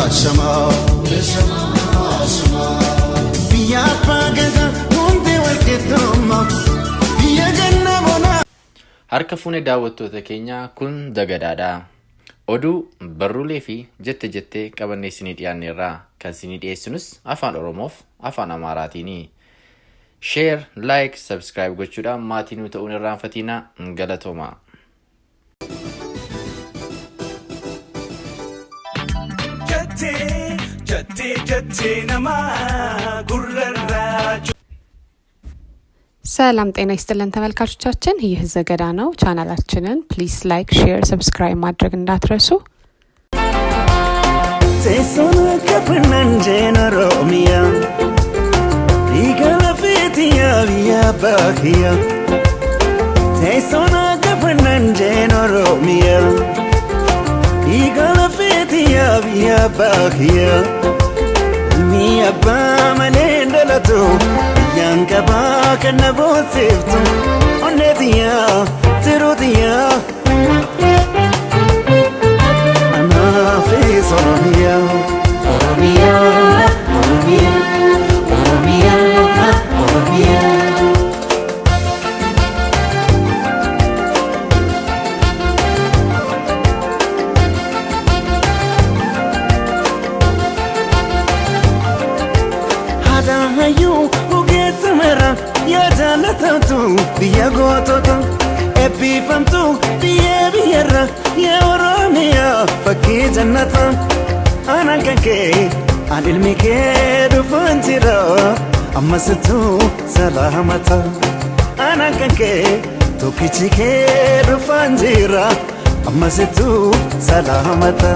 Ashamaa. Biyya abbaa gadaa hundi wal qixxummaa. Biyya ganna bonaa. Harka fuune daawwattoota keenya kun dagadaadha. Oduu, barruulee fi jette jettee qabannee isinii dhiyaanneerra. Kan isinii dhiyeessinus afaan Oromoof afaan Amaaraatiini. Share, like, subscribe gochuudhaan maatii nuu ta'uun irraanfatiina. Galatooma. Jettee jettee jettee namaa gurrarraa. ሰላም ጤና ይስጥልን ተመልካቾቻችን፣ ይህ ዘገዳ ነው። ቻናላችንን ፕሊዝ ላይክ፣ ሼር፣ ሰብስክራይብ ማድረግ እንዳትረሱ። Teessoon akka fannaan Oromiyaa. Dhiiga lafeetiyaa biyya abbaa kiyyaa. Teessoon akka fannaan Oromiyaa. Dhiiga lafeetiyaa biyya abbaa kiyyaa. Ilmi abbaa malee hin dhalatu. Biyyaan qabaa kan na boonsiftu. Onneetiyaa tiruutiyaa. Anaafis Oromiyaa. Oromiyaa. Oromiyaa. Oromiyaa. Oromiyaa. Haadha hayyuu ogeessa mara yaa jaalatamtu biyya gootota eebbifamtu biyya biyyarra yaa Oromiyaa fakkii jannata anaan kan kee an ilmi kee dhufaan jira ammasittuu salaamata anaan kan kee tokkichi kee dhufaan jira ammasittuu salaamata.